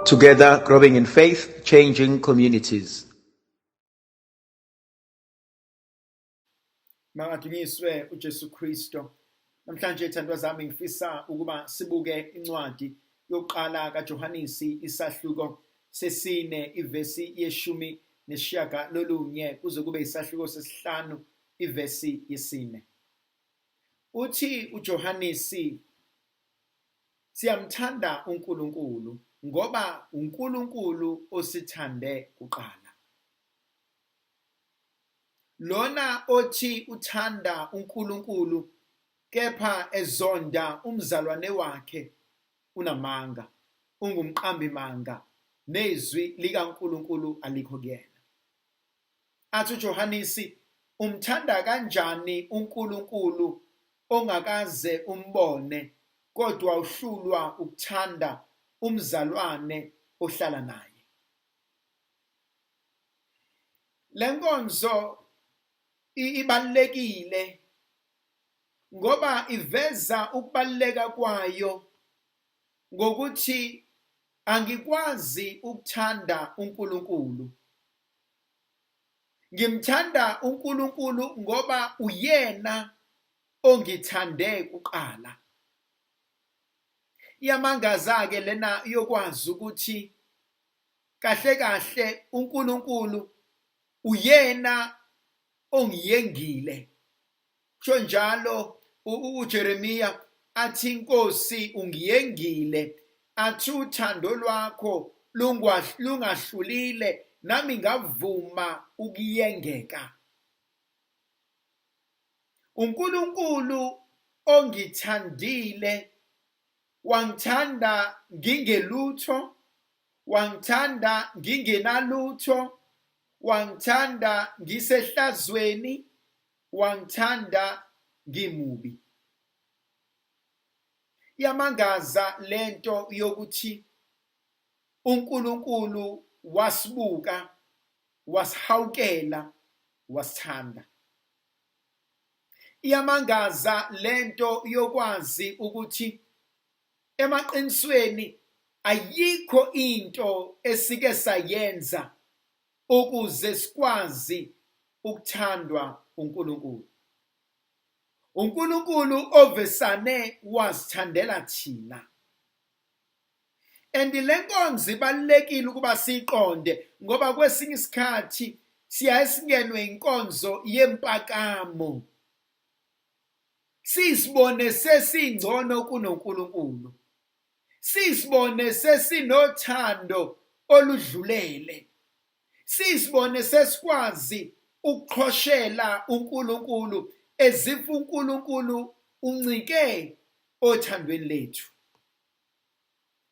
Together, growing in faith, changing communities. Makadunyiswe uJesu Kristo. Namhlanje thandwa zami ngifisa ukuba sibuke incwadi yokuqala kaJohanisi isahluko sesine ivesi yeshumi nesishiyagalolunye kuze kube isahluko sesihlanu ivesi yesine. Uthi uJohanisi siyamthanda uNkulunkulu ngoba uNkulunkulu osithande kuqala. Lona othi uthanda uNkulunkulu kepha ezonda umzalwane wakhe unamanga, ungumqambi manga, nezwi likaNkulunkulu alikho kuyena. Athi uJohanisi umthanda kanjani uNkulunkulu ongakaze umbone kodwa uhlulwa ukuthanda umzalwane ohlala naye. Lenkonzo ibalulekile ngoba iveza ukubaluleka kwayo ngokuthi angikwazi ukuthanda uNkulunkulu. Ngimthanda uNkulunkulu ngoba uyena ongithande kuqala. Iyamangaza-ke lena yokwazi ukuthi kahle kahle uNkulunkulu uyena ongiyengile. Kusho njalo uJeremiya athi inkosi ungiyengile, athi uthando lwakho lungahlulile nami ngavuma ukuyengeka. uNkulunkulu ongithandile wangithanda ngingelutho, wangithanda ngingenalutho, wangithanda ngisehlazweni, wangithanda ngimubi. Iyamangaza lento yokuthi uNkulunkulu wasibuka, wasihawukela, wasithanda. Iyamangaza lento yokwazi ukuthi emaqinisweni ayikho into esike sayenza ukuze sikwazi ukuthandwa uNkulunkulu. uNkulunkulu ovesane wasithandela thina. And le nkonzo ibalulekile ukuba siyiqonde ngoba kwesinye isikhathi siyaye singenwe inkonzo yempakamo. Sisibone sesingcono kunoNkulunkulu. Sisibone sesinothando oludlulele. Sisibone sesikwazi ukuqhoshela uNkulunkulu ezif uNkulunkulu uncike othandweni lethu.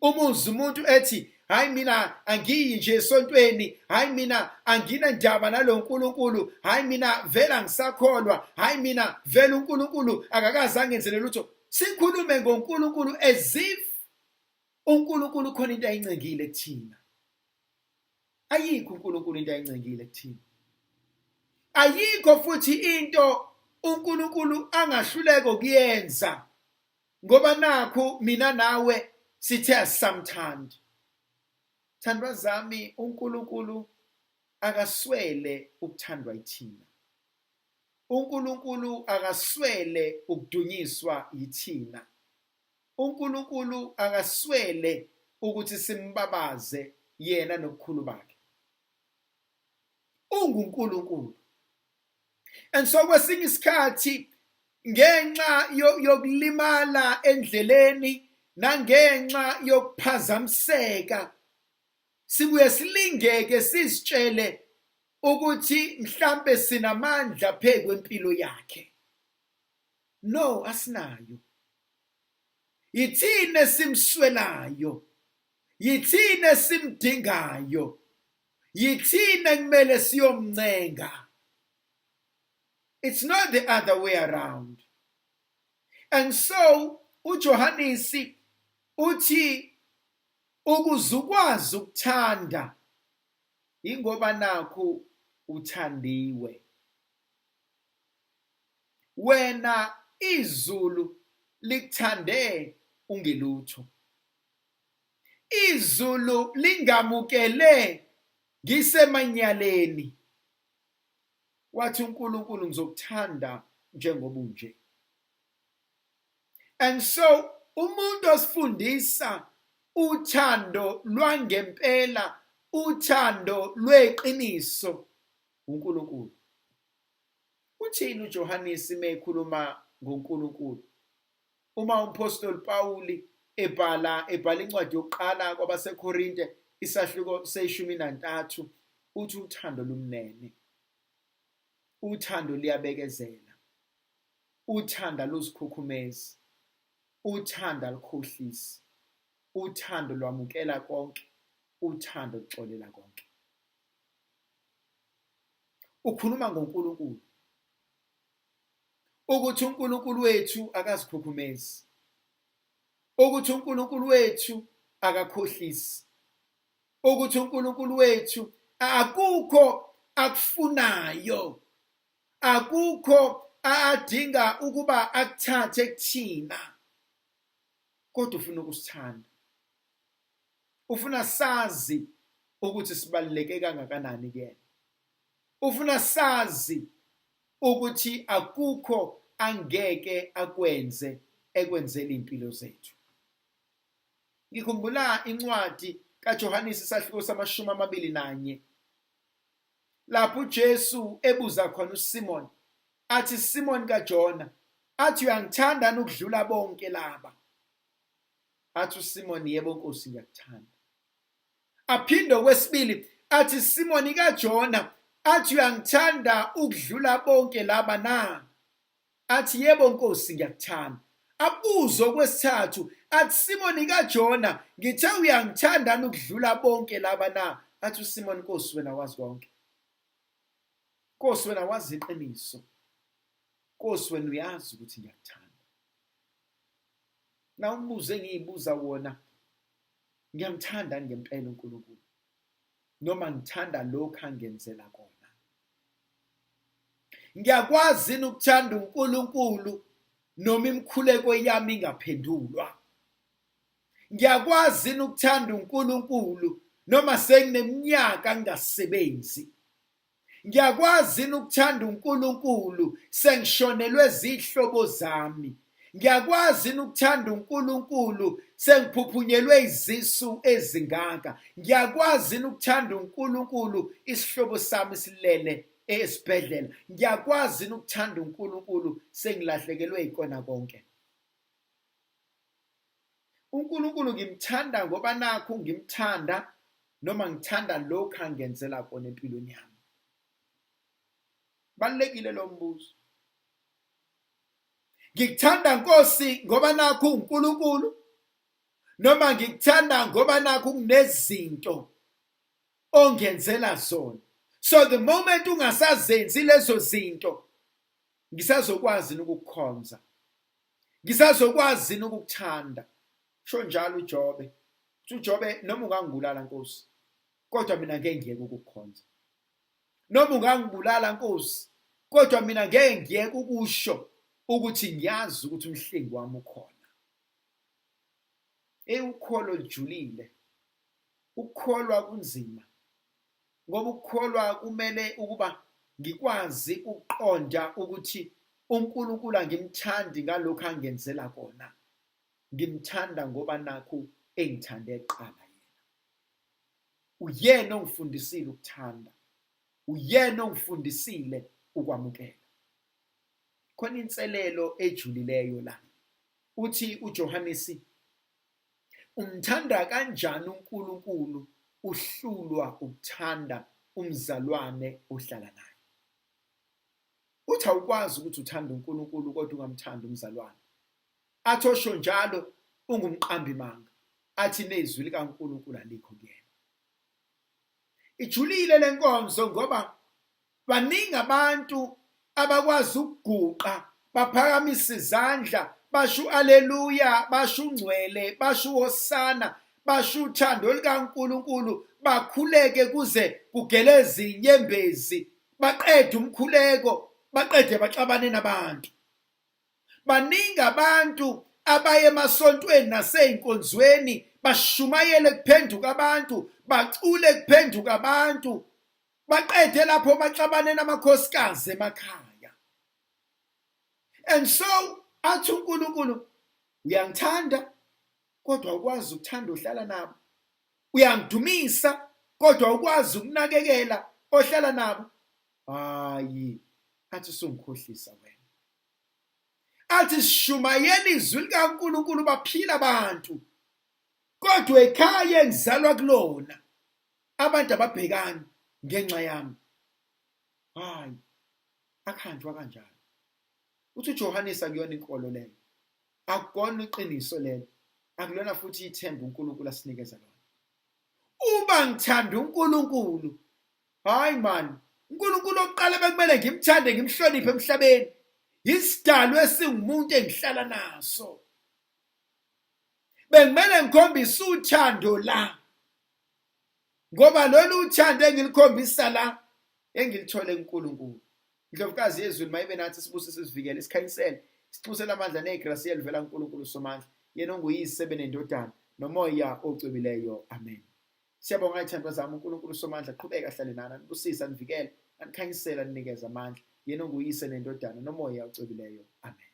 Umuze umuntu ethi hayi mina angiyi nje esontweni, hayi mina anginandaba nalo nkulunkulu, hayi mina vele angisakholwa, hayi mina vele uNkulunkulu akakaze angenzele lutho. Sikhulume ngoNkulunkulu as if uNkulunkulu khona into ayincengile kuthina. Ayikho uNkulunkulu into ayincengile kuthina. Ayikho futhi into uNkulunkulu angahluleka ukuyenza ngoba nakhu mina nawe sithe asisamthandi. Thandwa zami, uNkulunkulu akaswele ukuthandwa yithina. uNkulunkulu akaswele ukudunyiswa yithina. uNkulunkulu akaswele ukuthi simbabaze yena nobukhulu bakhe. UnguNkulunkulu. And so kwesinye isikhathi ngenxa yokulimala endleleni nangenxa yokuphazamiseka sibuye silingeke sizitshele ukuthi mhlambe sinamandla phezu kwempilo yakhe. No, asinayo. Yithina esimswelayo, yithina esimdingayo, yithina kumele siyomncenga. It's not the other way around. And so uJohanisi uthi ukuze ukwazi ukuthanda ingoba nakhu uthandiwe. Wena izulu likuthande ungelutho. Izulu lingamukele ngisemanyaleni. Wathi uNkulunkulu ngizokuthanda njengoba unje. And so umuntu osifundisa uthando lwangempela, uthando lweqiniso uNkulunkulu. Uthini uJohanisi mekhuluma ngoNkulunkulu? Uma umphostoli Pawuli ebhala ebhala incwadi yokuqala kwabaseKorinte isahluko seshumi nantathu uthi uthando lumnene. Uthando liyabekezela. Uthando aluzikhukhumezi. Uthando alukhohlisi. Uthando lwamukela konke. Uthando luxolela konke. Ukhuluma ngoNkulunkulu. Ukuthi uNkulunkulu wethu akazikhukhumezi. Ukuthi uNkulunkulu wethu akakhohlisi. Ukuthi uNkulunkulu wethu akukho akufunayo. Akukho adinga ukuba akuthathe kuthina. Kodwa ufuna ukusithanda. Ufuna sazi ukuthi sibaluleke kangakanani kuyena. Ufuna sazi ukuthi akukho angeke akwenze ekwenzela impilo zethu. Ngikhumbula incwadi kaJohanisi isahluko samashumi amabili nanye lapho uJesu ebuza khona uSimon athi Simon kaJona athi uyangithanda ukudlula bonke laba athi uSimon yebo Nkosi ngiyakuthanda aphinde okwesibili athi Simoni kaJona athi uyangithanda ukudlula bonke laba na athi yebo Nkosi ngiyakuthanda abuze okwesithathu athi Simoni kaJona ngithe uyangithanda ukudlula bonke laba na athi uSimon Nkosi wena wazi konke Nkosi wena wazi iqiniso Nkosi wena uyazi ukuthi ngiyakuthanda na umbuzo engiyibuza wona ngiyamthanda ngempela uNkulunkulu noma ngithanda lokhu angenzela kona ngiyakwazi yini ukuthanda uNkulunkulu noma imikhuleko yami ingaphendulwa ngiyakwazi yini ukuthanda uNkulunkulu noma sengineminyaka ngingasebenzi Ngiyakwazi yini ukuthanda uNkulunkulu sengishonelwe zihlobo zami? Ngiyakwazi yini ukuthanda uNkulunkulu sengiphuphunyelwe izisu ezingaka? Ngiyakwazi yini ukuthanda uNkulunkulu isihlobo sami silele esibhedlela? Ngiyakwazi yini ukuthanda uNkulunkulu sengilahlekelwe yikona konke? uNkulunkulu ngimthanda ngoba nakhu ngimthanda noma ngithanda lokhu angenzela kona empilweni yami. Balulekile lo mbuzo. Ngikuthanda Nkosi ngoba nakhu uNkulunkulu noma ngikuthanda ngoba nakhu kunezinto ongenzela zona. So the moment ungasazenzi lezo zinto ngisazokwazi ukukukhonza. Ngisazokwazi ukukuthanda. Sho njalo uJobe. Uthi uJobe noma ungangibulala Nkosi kodwa mina ngeke ngiyeke ukukukhonza. Noma ungangibulala Nkosi kodwa mina ngeke ngiyeke ukusho ukuthi ngiyazi ukuthi umhlengi wami ukhona. Ey ukholo lijulile. Ukukholwa kunzima. Ngoba ukukholwa kumele ukuba ngikwazi ukuqonda ukuthi uNkulunkulu angimthandi ngalokhu angenzela kona. Ngimthanda ngoba nakhu engithande kuqala yena. Uyena ongifundisile ukuthanda. Uyena ongifundisile ukwamukela. Khona inselelo ejulileyo la. Uthi uJohanesi umthanda kanjani uNkulunkulu uhlulwa ukuthanda umzalwane ohlala naye. Uthi awukwazi ukuthi uthanda uNkulunkulu kodwa ungamthandi umzalwane. Athi osho njalo ungumqambi manga. Athi nezwi likaNkulunkulu alikho kuyena. Ijulile lenkonzo ngoba baningi abantu abakwazi ukuguqa baphakamisa izandla basho aleluya basho ungcwele basho hosana basho uthando likaNkulunkulu bakhuleke kuze kugeleze inyembezi baqede umkhuleko baqede baxabane nabantu. Baningi abantu abaye emasontweni nasey'nkonzweni bashumayele kuphenduka abantu bacule kuphenduka abantu baqede lapho baxabane namakhosikazi emakhaya and so athi uNkulunkulu uyangithanda kodwa ukwazi ukuthanda ohlala nabo uyangidumisa kodwa ukwazi ukunakekela ohlala nabo hayi athi usungikhohlisa wena athi sishumayela izwi likaNkulunkulu baphila abantu kodwa ekhaya engizalwa kulona abantu ababhekani ngenxa yami hayi akuhanjwa kanjalo uthi uJohannes akuyona inkolo leyo akukona iqiniso lelo akulona futhi ithemba uNkulunkulu asinikeza lona uba ngithanda uNkulunkulu hayi man uNkulunkulu oqala bekumele ngimthande ngimhloniphe emhlabeni isidalwa esingumuntu engihlala naso bengimele ngikhombise uthando la ngoba lolu uthando engilikhombisa la engilithole kuNkulunkulu Indlovukazi yezulu mayibe nathi sibusise sivikele sikhanyisele sixusele amandla negrasiya elivela kuNkulunkulu Somandla yena onguyise benendodana nomoya ocwebileyo amen Siyabonga ithandwa zami uNkulunkulu Somandla qhubeka ahlale nani anibusise anivikele anikhanyisele aninikeze amandla yena onguyise nendodana nomoya ocwebileyo amen.